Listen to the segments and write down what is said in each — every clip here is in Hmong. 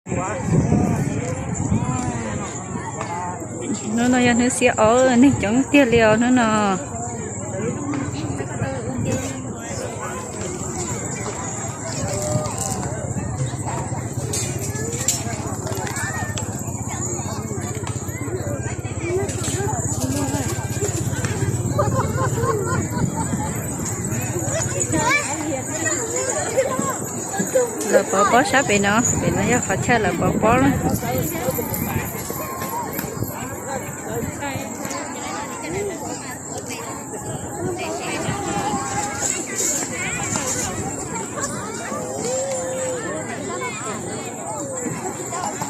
Hnub no yog hnub xiab ob, neeg coob tiag li os hnub no. Lawv pov pob sab pem no, pem no yog qhov chaw lawv pov pob na.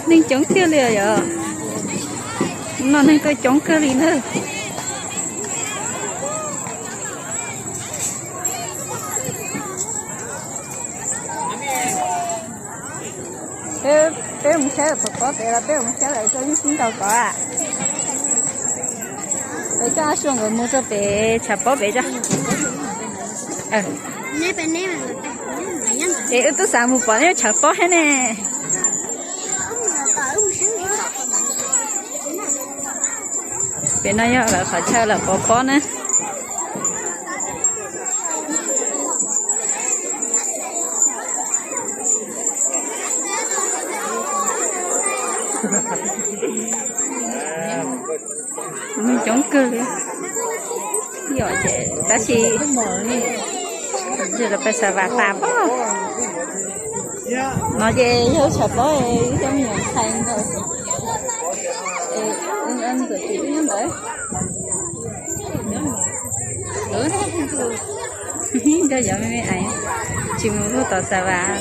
Neeg coob tiag li os yog. No neeg tuaj coob kawg li na. Peb mus saib lawv pov pob pem los peb mus saib lawv tso yeej sib nraus tod. Peb coj Ab Sua nkawd mus rau pem tshav pob pem tso. Es wb twb xav mus pom nyob tshav pob thiab ne. Pem no yog lawv qhov chaw lawv pov pob na. Coob kawg li. Yog ces tab sis lawv pais Xav Vam tas pob. No ces yog tshav pob, yog me nyuam ntxhais ntawd. Ntxawm tim wb nyob ntawd. Nkauj yog me me ais, tsis mus luaj tom Xav Vam.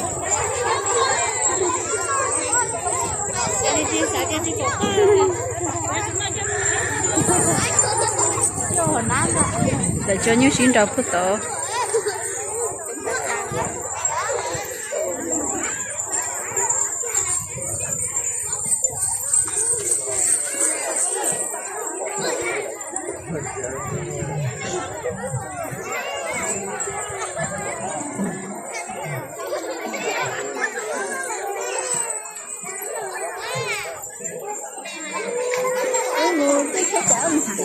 Lawv tso nyuj sib nraus puag tod.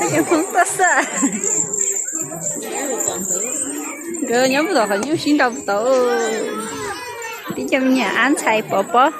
Cov Hmoob tuaj xwb. Nkawd nyob puag tom qhov nyuj sib nraus puag tod. Tib co me nyuam ab ntxhais pov pob.